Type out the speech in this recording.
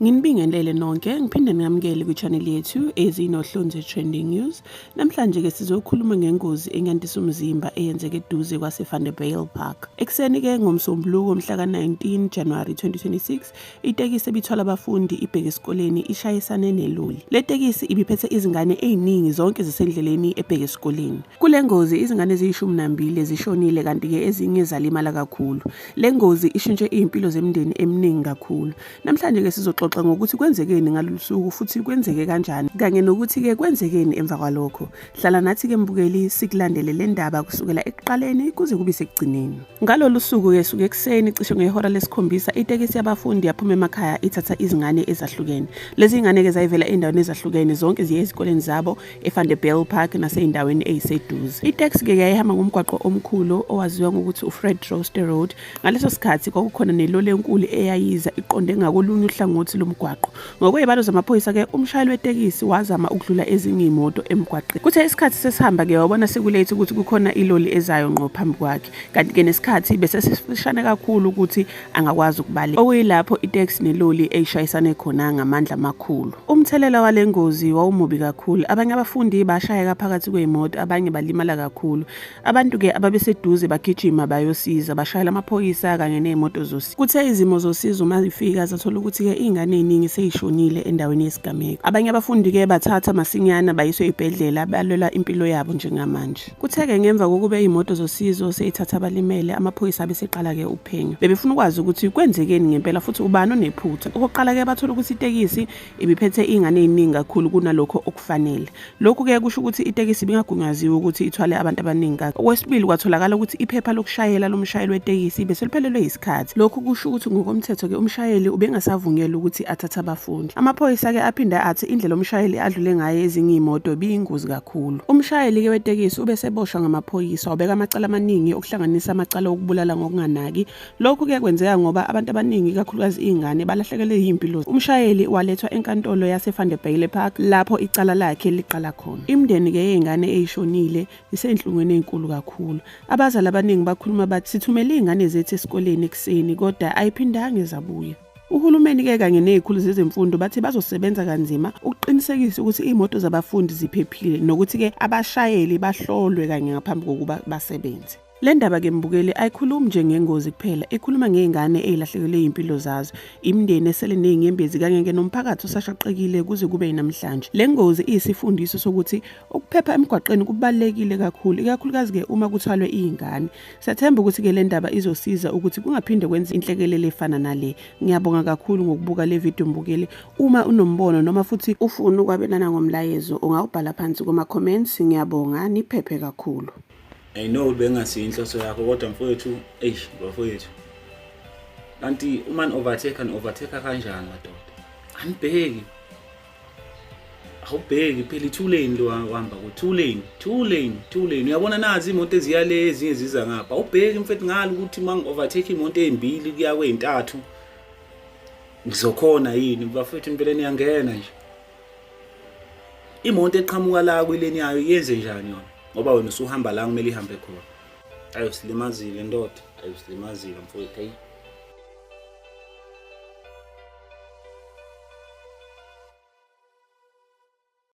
Nginibingelele nonke, ngiphinde nginamukele kwi-channel yethu Ezinohlonze Trending News. Namhlanje-ke sizokhuluma ngengozi enyantisa umzimba eyenzeke eduze kwase-Vanderbijlpark. Ekuseni-ke ngoMsombuluko mhla ka-19 January 2026, itekisi ebithwala abafundi ibheke esikoleni ishayisane neloli. Le tekisi ibiphethe izingane ey'ningi zonke zisendleleni ebheke esikoleni. Kule ngozi izingane eziyishumi nambili zishonile kanti-ke ezinye zalimala kakhulu. Le ngozi ishintshe iy'mpilo zemindeni eminingi kakhulu. Namhlanje-ke sizoxoxa ngokuthi kwenzekeni ngalolu suku futhi kwenzeke kanjani kanye nokuthi-ke kwenzekeni emva kwalokho. Hlala nathi-ke mbukeli, sikulandele le ndaba kusukela ekuqaleni kuze kube sekugcineni. Ngalolu suku-ke suke ekuseni cishe ngehora lesikhombisa itekisi yabafundi yaphuma emakhaya ithatha izingane ezahlukene. Lezi ngane-ke zayivela ey'ndaweni ezahlukene, zonke ziye ezikoleni zabo eVanderbijlpark nasey'ndaweni ey'seduze. Iteksi-ke yayihamba ngomgwaqo omkhulu owaziwa ngokuthi uFred Drooste Road. Ngaleso sikhathi kwakukhona neloli enkulu eyayiza iqonde ngakolunye uhlangothi lomgwaqo. Ngokwey'balo zamaphoyisa-ke, umshayeli wetekisi wazama ukudlula ezinye iy'moto emgwaqeni. Kuthe isikhathi sesihamba-ke wabona seku-late ukuthi kukhona iloli ezayo ngqo phambi kwakhe. Kanti-ke nesikhathi bese sesifishane kakhulu ukuthi angakwazi ukubaleka. Okuyilapho iteksi neloli eyishayisane khona ngamandla amakhulu. Umthelela wale ngozi wawumubi kakhulu. Abanye abafundi bashayeka phakathi kwey'moto, abanye balimala kakhulu. Abantu-ke ababeseduze bagijima bayosiza, bashayela amaphoyisa kanye ney'moto zosizo. Kuthe izimo zosizo uma zifika zathola ukuthi-ke iy'ngane ey'ningi sey'shonile endaweni yesigameko. Abanye abafundi-ke bathatha masinyana bayiswe ey'bhedlela, balwela impilo yabo njengamanje. Kuthe-ke ngemva kokuba iy'moto zosizo sey'thatha abalimele, amaphoyisa abeseqala-ke uphenyo. Bebefuna ukwazi ukuthi kwenzekeni ngempela futhi ubani onephutha. Okokuqala-ke bathola ukuthi itekisi ibiphethe iy'ngane ey'ningi kakhulu kunalokho okufanele. Lokhu-ke kusho ukuthi itekisi ibingagunyaziwe ukuthi ithwale abantu abaningi kangaka. Okwesibili, kwatholakala ukuthi iphepha lokushayela lomshayeli wetekisi beseliphelelwe yisikhathi. Lokhu kusho ukuthi ngokomthetho-ke umshayeli ubengasavunyelwe ukuthi athathe abafundi. Amaphoyisa-ke aphinde athi indlela umshayeli adlule ngayo ezinye iy'moto ibiyingozi kakhulu. Umshayeli-ke wetekisi ubeseboshwa ngamaphoyisa, wabeka amacala amaningi okuhlanganisa amacala okubulala ngokunganaki. Lokhu-ke kwenzeka ngoba abantu abaningi, ikakhulukazi iy'ngane, balahlekelwe yiy'mpilo. Umshayeli walethwa enkantolo yaseVanderbijlpark lapho icala lakhe liqala khona. Imindeni-ke yey'ngane ey'shonile isey'nhlungwini ey'nkulu kakhulu. Abazali abaningi bakhuluma bathi, sithumele iy'ngane zethu esikoleni ekuseni kodwa ayiphindange zabuya. Uhulumeni-ke kanye ney'khulu zezemfundo bathi bazosebenza kanzima ukuqinisekisa ukuthi iy'moto zabafundi ziphephile nokuthi-ke abashayeli bahlolwe kanye ngaphambi kokuba basebenze. Le ndaba-ke mbukeli ayikhulumi nje ngengozi kuphela, ikhuluma ngey'ngane ey'lahlekelwe iy'mpilo zazo, imindeni esele ney'nyembezi kanye-ke nomphakathi osashaqekile kuze kube yinamhlanje. Le ngozi iyisifundiso sokuthi ukuphepha emgwaqeni kubalulekile kakhulu, ikakhulukazi-ke uma kuthwalwe iy'ngane. Siyathemba ukuthi-ke le ndaba izosiza ukuthi kungaphinde kwenze inhlekelele efana nale. Ngiyabonga kakhulu ngokubuka le video mbukeli. Uma unombono noma futhi ufuna ukwabelana ngomlayezo ungawubhala phansi kuma-comments. Ngiyabonga, niphephe kakhulu. I know bengasiyo inhloso yakho kodwa mfowethu, eish bafowethu. Kanti uma ni-overtake ni-overtake kanjani madoda? Anibheki. Awubheki phela i-two lane lo uhamba ku two lane, two lane, two lane. Uyabona nazi imoto eziya le, ezinye ziza ngapha. Awubheki mfethu ngalo ukuthi uma ngi-overtake imoto ey'mbili kuya kwey'ntathu ngizokhona yini bafethu, impela niyangena nje. Imoto eqhamuka la kwileni yayo yenze njani yona? Ngoba wena usuhamba la kumele ihambe khona. Ayo silimazile ndoda, ayo silimazile mfowethu, hey.